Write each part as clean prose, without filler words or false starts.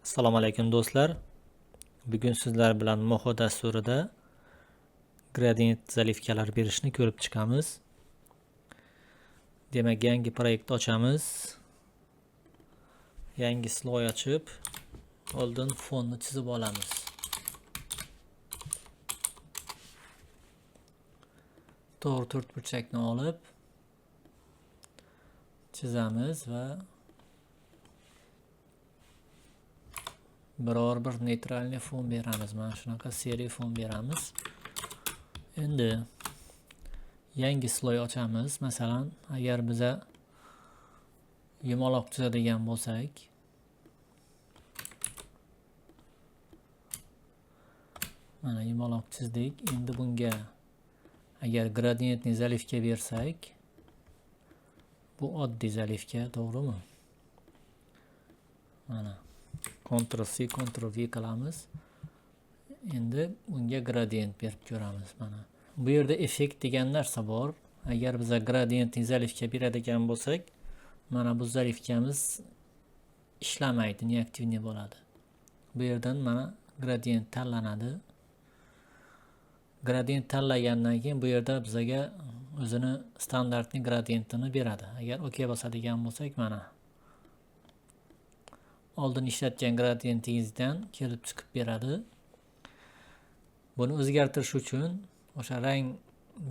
Assalomu alaykum do'stlar. Bugun sizlar bilan Moho dasturida gradient заливка lar berishni ko'rib chiqamiz. Demak, yangi proyekt ochamiz. Yangi слой ochib, oldin fonni chizib olamiz. To'g'ri to'rtburchakni olib chizamiz va biror bir neytralniy fon beramiz. Mana shunaqa seri fon beramiz. Endi yangi слой ochamiz. Masalan, agar biza yumaloq chizadigan bo'lsak, mana yumaloq chizdik. Endi bunga agar gradientni заливка bersak, bu oddiy заливка, to'g'rimi? Mana Ctrl C, Ctrl V qilamiz. Endi unga gradient berib ko'ramiz mana. Bu yerda effekt degan narsa bor. Agar biza gradientni заливка beradigan bo'lsak, mana bu заливка miz ishlamaydi, неактивный bo'ladi. Bu yerdan mana gradient tanlanadi. Gradient tanlagandan keyin bu yerda bizaga o'zini standartli gradientini beradi. Agar OK bosadigan bo'lsak, mana oldin ishlatgan gradientingizdan kelib chiqib beradi. Buni o'zgartirish uchun o'sha rang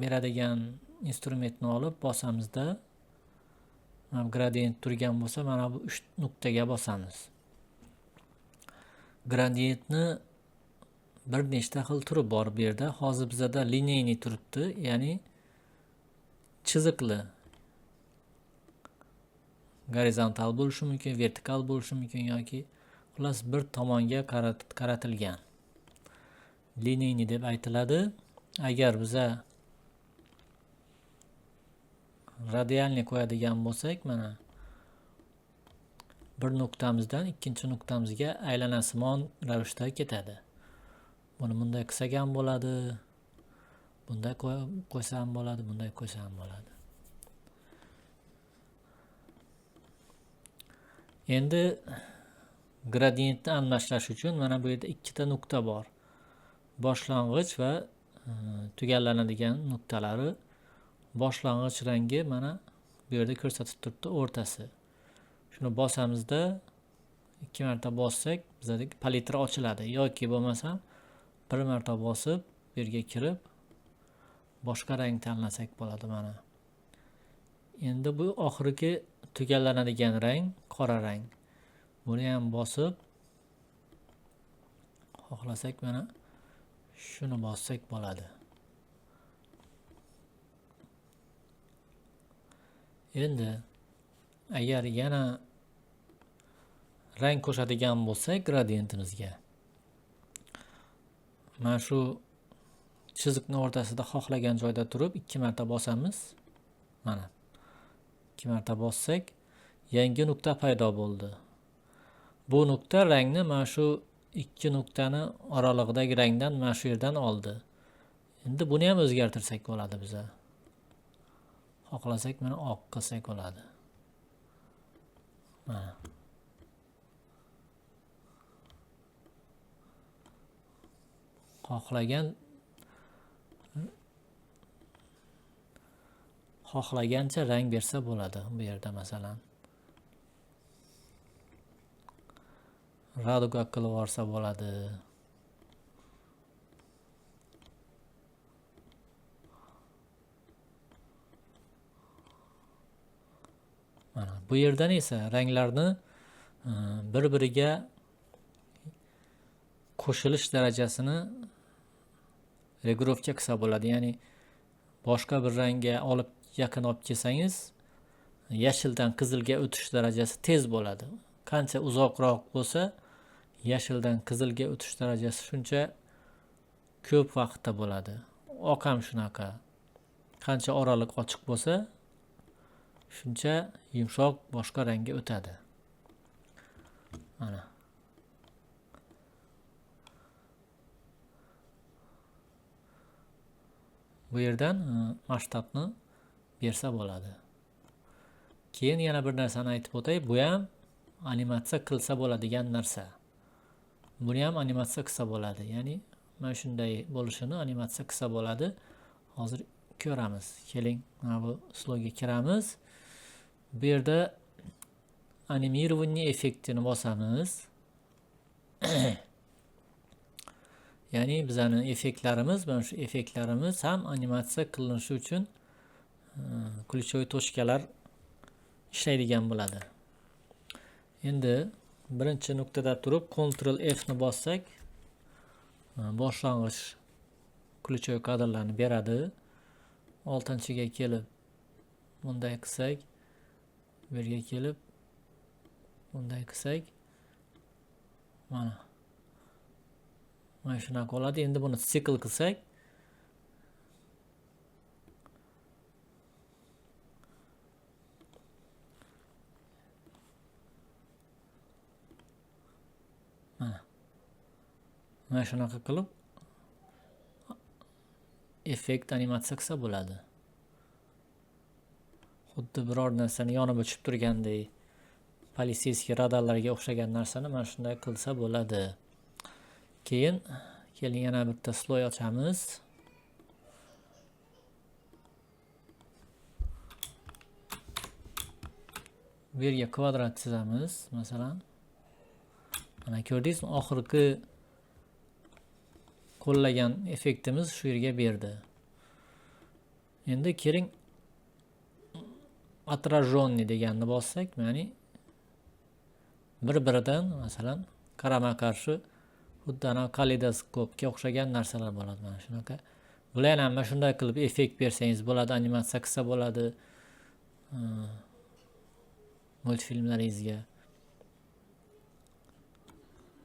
beradigan instrumentni olib bosamizda, mana gradient turgan bo'lsa, mana bu 3 nuqtaga bosamiz. Gradientni bir nechta xil turi bor bu yerda. Hozir bizada lineyniy turibdi, ya'ni chiziqli. Gorizontal bo'lishi mumkin, vertikal bo'lishi mumkin yoki xullas bir tomonga qaratilgan. Lineyniy deb aytiladi. Agar biza radialni qo'yadigan bo'lsak, mana bir nuqtamizdan ikkinchi nuqtamizga aylanasimon ravishda ketadi. Buni bunday qilsak ham bo'ladi, bunday qo'ysa ham bo'ladi, bunday qo'ysa ham bo'ladi. Endi gradientni almashlash uchun mana bu yerda ikkita nuqta bor. Boshlang'ich va tugallanadigan nuqtalari. Boshlang'ich rangi mana bu yerda ko'rsatib turibdi, o'rtasi. Shuni bosamizda ikki marta bossak bizada palitra ochiladi yoki bo'lmasam bir marta bosib bu yerga kirib boshqa rang tanlasak bo'ladi mana. Endi bu oxirgi tugallanadigan rang qora rang. Buni ham bosib xohlasak mana shuni bossak bo'ladi. Endi agar yana rang qo'shadigan bo'lsak gradientimizga, mana shu chiziqning o'rtasida xohlagan joyda turib ikki marta bosamiz. Mana ikki marta bossak yangi nuqta paydo bo'ldi. Bu nuqta rangni mana shu ikki nuqtani oralig'idagi rangdan mana shu yerdan oldi. Endi buni ham o'zgartirsak bo'ladi biza. Xohlasak mana oq qilsak bo'ladi. Mana. Xohlagancha rang bersa bo'ladi bu yerda masalan. Raduga qilib yuborsa bo'ladi. Mana bu yerdan esa ranglarni bir-biriga qo'shilish darajasini regirovka qilsa bo'ladi. Ya'ni boshqa bir rangga olib yaqin olib kelsangiz, yashildan qizilga o'tish darajasi tez bo'ladi. Qancha uzoqroq bo'lsa, yashildan qizilga o'tish darajasi shuncha ko'p vaqtda bo'ladi. Oq ham shunaqa. Qancha oraliq ochiq bo'lsa, shuncha yumshoq boshqa rangga o'tadi. Mana. Bu yerdan masshtabni bersa bo'ladi. Keyin yana bir narsani aytib o'tay, bu ham animatsiya qilsa bo'ladigan narsa. Buni ham animatsiya qilsa bo'ladi. Ya'ni mana shunday bo'lishini animatsiya qilsa bo'ladi. Hozir ko'ramiz. Keling, mana bu слой ga kiramiz. Bu yerda animирование effektini bosamiz. Ya'ni bizani effektlarimiz, mana shu effektlarimiz ham animatsiya qilinishi uchun ключевой точка lar ishlaydigan bo'ladi. Endi birinchi nuqtada turib Ctrl F ni bossak, boshlang'ich ключевой kadrlarni beradi. 6-ga kelib bunday qilsak, bu yerga kelib bunday qilsak, mana shunaqa bo'ladi. Endi buni sikl qilsak, mana shunaqa qilib effekt animatsiya qilsa bo'ladi. Xuddi biror narsani yonib o'chib turgandek, politseyskiy radarlarga o'xshagan narsani mana shunday qilsa bo'ladi. Keyin keling yana bitta sloy ochamiz. Bu yerga kvadrat chizamiz, masalan. Mana ko'rdingizmi, oxirgi qo'llagan effektimiz shu yerga berdi. Endi keling отраженный deganni bossak, ya'ni bir-biridan masalan qarama-qarshi xuddi ana kaleidoskopga o'xshagan narsalar bo'ladi mana shunaqa. Bular ham mana shunday qilib effekt bersangiz bo'ladi, animatsiya qilsa bo'ladi multfilmlaringizga.